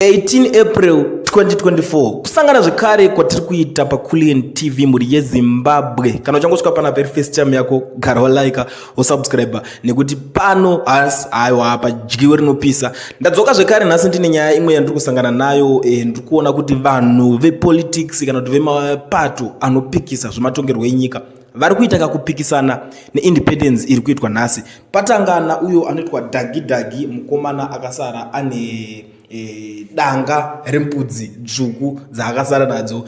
18 April 2024, kusangana zvekare kwatiri kuita paCulian TV, mhuri yeZimbabwe. Kana uchangosvika pana very first time yako, gara walike, wosubscribe, nekuti pano hasi haiwa padyiwe rinopisa. Ndadzoka zvekare nhasi, ndine nyaya imwe yandiri kusangana nayo. Ndiri kuona kuti vanhu vepolitics kana kuti vemapato anopikisa zvematongerwo enyika vari kuita kakupikisana neindependence iri kuitwa nhasi. Patangana uyo anoitwa Dhagi Dhagi, mukomana akasara ane danga rembudzi dzvuku dzaakasara nadzo.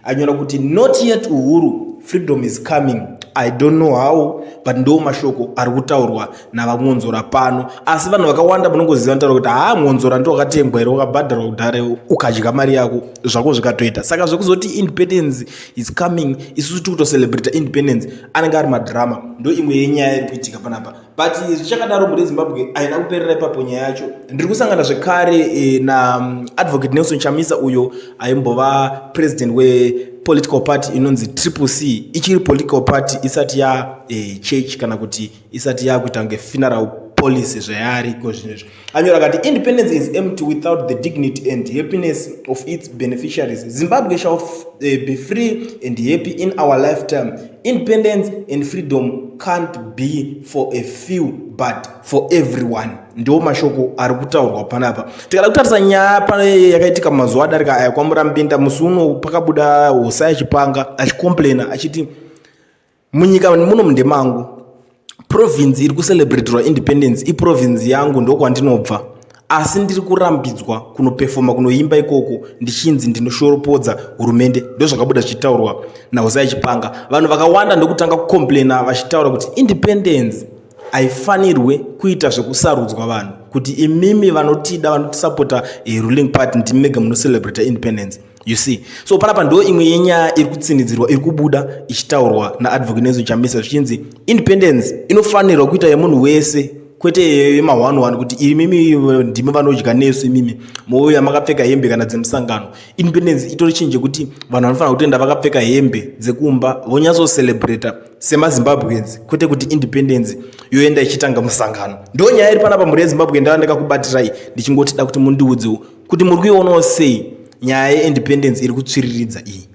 Anyora kuti, "Not yet Uhuru, freedom is coming." I don't know how, but ndo mashoko ari kutaurwa navaMwonzora pano. Asi vanhu vakawanda munongoziva notaura kuti haa, Mwonzora ndo wakatengwa here, wakabhadharwa kudhara, ukadya mari yako zvako zvikatoita. Saka zvekuzoti independence is coming, isusu tiri kutocelebrata independence, anenge ari madhirama. Ndo imwe yenyaya iri kuitika panapa. But zvichakadaro, mhuri yeZimbabwe, haina kuperera ipapo nyaya yacho. Ndiri kusangana zvekare naAdvocate Nelson Chamisa, uyo aimbova president wepolitical party inonzi Triple C, ichiri political party isati yachurch kana kuti isati yakuita kunge funeral policy zvayariko zvinezvi. Anyora akati, "Independence is empty without the dignity and happiness of its beneficiaries. Zimbabwe shall be free and happy in our lifetime. Independence and freedom can't be for a few but for everyone." Ndo mashoko ari kutaurwa panapa. Tikada kutarisa nyaya pane yakaitika mazuva adarika aya kwaMurambinda, musi uno pakabuda Hosaya Chipanga achicomplaina achiti, "Munyika muno mundemangu, province iri kucelebratirwa independence iprovince yangu, ndokwandinobva, asi ndiri kurambidzwa kunoperforma, kunoimba ikoko, ndichinzi ndinoshoropodza hurumende." Ndozvakabuda zvichitaurwa naHosaya Chipanga. Vanhu vakawanda ndokutanga kucomplaina vachitaura kuti independence haifanirwe kuita zvekusarudzwa vanhu, kuti imimi vanotida, vanotisapota ruling party, ndimi mega munocelebrata independence, you see. So panapa ndo imwe yenyaya iri kutsinidzirwa, iri kubuda ichitaurwa naAdvocate Nelson Chamisa, zvichinzi independence inofanirwa kuita yemunhu wese, kwete yema11, kuti imimi ndimi vanodya nesu, imimi mouya makapfeka hembe kana dzemusangano. Independence itori chinhu chekuti vanhu vanofanira kutoenda vakapfeka hembe dzekumba, vonyatsocelebrata semaZimbabweans, kwete kuti independence yoenda ichitanga musangano. Ndo nyaya iri panapa, mhuri yeZimbabwe. Ndava ndakakubatirai ndichingotida kuti mundiudzewo kuti muri kuionawo sei nyaya yeindependence iri kutsviriridza iyi.